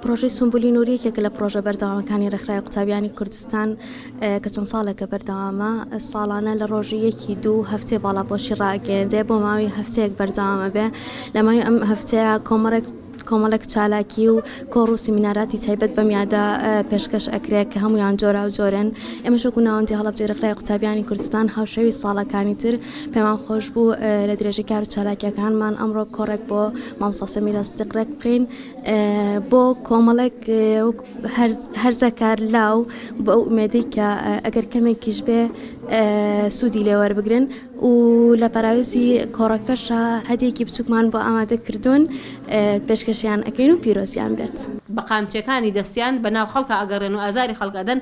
پڕۆژەی سومبولی نوری یەکێکە لە پڕۆژە بەردەوامەکانی ڕێکخراوی قوتابیانی کوردستان کە چەند ساڵێکە بەردەوامە ساڵانە لە ڕۆژی یەکی دوو هەفتەی باڵاپۆشی ڕاگەیەنرێ بۆ ماوەی هەفتەیەک بەردەوامە بێ لە ماوەی ئەم هەفتەیە کۆمەڵێک کۆمەڵێک چالاکی و کۆڕ و سیمیناراتی تایبەت بەم یادە پێشکەش ئەکرێ کە هەموویان جۆراوجۆرن. ئێمەش وەکو ناوەندی هەڵەبجەی ڕێکخراوی قوتابیانی کوردستان هاوشێوی ساڵەکانی تر پێمان خۆش بوو لە درێژەی کار و چالاکیەکانمان ئەمڕۆ کۆڕێک بۆ مامۆستا سەمیرە سدیق ڕێک بخەین بۆ کۆمەڵێک هەرزەکار لاو بۆ ئەو ئومێدەی کە ئەگەر کەمێکیش بێ سوودی لێ وەربگرن و لە پەراوێزی کۆڕەکەشا هەدیەکی بچووکمان بۆ ئامادە کردوون پێشکەشیان ئەکەین و پیرۆزیان بێت. بە قامچیەکانی دەستیان بە ناو خەڵکا ئەگەڕێن و ئازاری خەڵک ئەدەن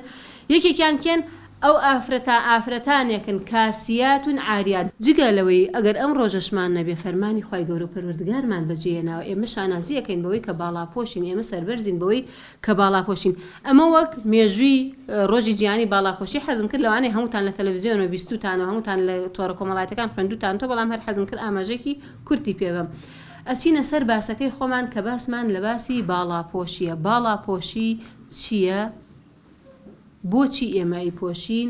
یەکێکیان کێن ئەو ئافرەتا ئافرەتانێکن کاسیات عاریات. جگە لەوەی ئەگەر ئەم ڕۆژەشمان نەبێ فەرمانی خوای گەورەو پەروەردگارمان بەجێ هێناوە ئێمە شانازی ئەکەین بەوەی کە باڵاپۆشین ئێمە سەربەرزین بەوەی کە باڵاپۆشین ئەمە وەک مێژووی ڕۆژی جیهانی باڵاپۆشی حەزم کرد لەوانەیە هەمووتان لە تەلەفزیۆنەوە بیستووتانەوە هەمووتان لە تۆڕە کۆمەڵایەتەکان خوێندووتانەوە بەڵام هەر حەزم کرد ئاماژەیەکی کورتی پێ بەم ئەچینە سەر باسەکەی خۆمان کە باسمان لە باسی باڵاپۆشیە باڵاپۆشی چییە؟ بۆچی ئێمە ئەیپۆشین؟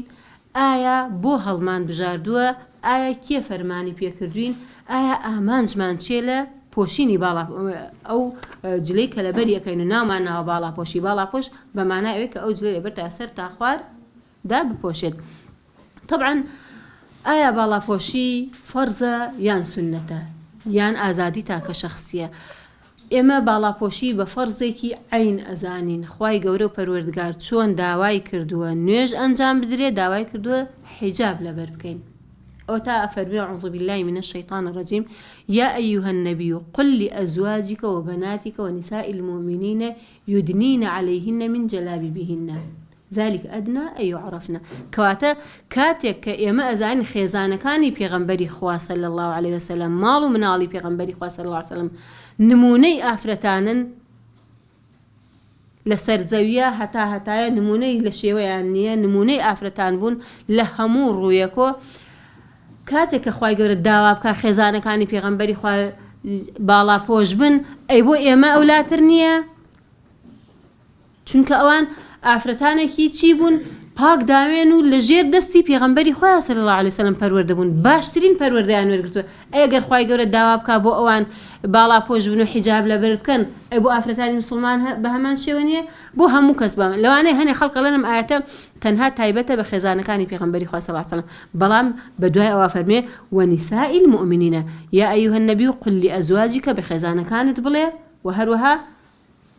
ئایا بۆ هەڵمان بژاردووە؟ ئایا کێ فەرمانی پێکردوین؟ ئایا ئامانجمان چیە لە پۆشینی باڵا ئەو جلەی کە لەبەری ئەکەین و ناومان ناوە باڵاپۆشی باڵاپۆش بە مانای ئەوەی کە ئەو جلەی لەبەر تا سەر تا خوار دابپۆشێت تەبعەن ئایا باڵاپۆشی فەرزە یان سوننەتە یان ئازادی تاکە شەخسیە؟ ئێمە باڵاپۆشی بە فەرزێکی عەین ئەزانین، خوای گەورە و پەروەردگار چۆن داوای کردووە نوێژ ئەنجام بدرێ داوای کردووە حیجاب لەبەر بکەین ئەوەتا ئەفەرموێ اعوذ باللە من الشیطان الرجیم یا ایها النبی قل لازواجک وبناتک ونساء المؤمنین یدنین علیهن من جلابیبهن ذلک ادنی ان یعرفن کەواتە کاتێک کە ئێمە ئەزانین خێزانەکانی پێغەمبەری خوا صلی اللە علیە وسلم ماڵ و مناڵی پێغەمبەری خوا صلی اللە علیە وسلم نمونەی ئافرەتانن لەسەر زەویە هەتا هەتایە نمونەی لە شێوەیان نییە نمونەی ئافرەتان بوون لە هەموو ڕوویەکۆ کاتێک کە خوای گەورە داوا بکا خێزانەکانی پێغەمبەری خوا باڵاپۆش بن ئەی بۆ ئێمە ئەولاتر نییە؟ چونکە ئەوان ئافرەتانێکی چی بوون پاک داوێن و لە ژێر دەستی پێغەمبەری خۆیان صلی اللە علیە وسلم پەروەردە بوون باشترین پەروەردەیان وەرگرتووە ئەی ئەگەر خوای گەورە داوا بکا بۆ ئەوان باڵاپۆش بن و حیجاب لەبەر بکەن ئەی بۆ ئافرەتانی موسڵمان بە هەمان شێوە نییە بۆ هەموو کەس بە لەوانەیە هەنێ خەڵک ئەڵێن ئەم ئایەتە تەنها تایبەتە بە خێزانەکانی پێغەمبەری خوا صلی اللە علیە وسلم بەڵام بە دوای ئەوە فەرمێ ونساء المؤمنین یا ایها النبی قل لازواجک بە خێزانەکانت بڵێ و هەروەها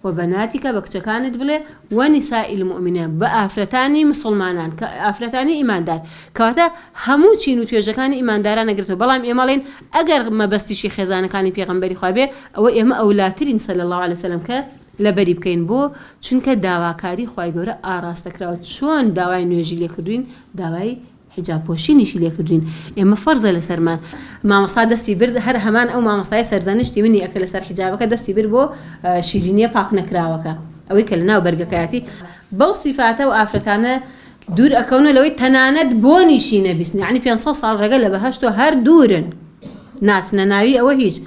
وبناتک بە کچەکانت بڵێ، ونساء المومنین بە ئافرەتانی موسڵمانان کە ئافرەتانی ئیماندار، کەواتە هەموو چین و توێژەکانی ئیمانداران ئەگرێتەوە، بەڵام ئێمە ئەڵێین ئەگەر مەبەستیشی خێزانەکانی پێغەمبەری خوا بێ ئەوە ئێمە ئەولاترین صلی اللە علیە وسلم کە لەبەری بکەین بۆ؟ چونکە داواکاری خوای گەورە ئاڕاستە کراوە چۆن داوای نوێژی لێ کردوین داوای حیجاب پۆشینیشی لێ کردوین ئێمە فەرزە لەسەرمان مامۆستا دەستی برد هەر هەمان ئەو مامۆستای سەرزەنشتی منی ئەکرد لەسەر حیجابەکە دەستی برد بۆ شیرینیە پاک نەکراوەکە ئەوەی کە لەناو بەرگەکەیەتی بەو سیفاتە و ئافرەتانە دوور ئەکەونە لەوەی تەنانەت بۆنیشی نەبیستن یعنی 500 ساڵ ڕێگە لە بەهەشت و هەر دوورن ناچنە ناوی ئەوە هیچ.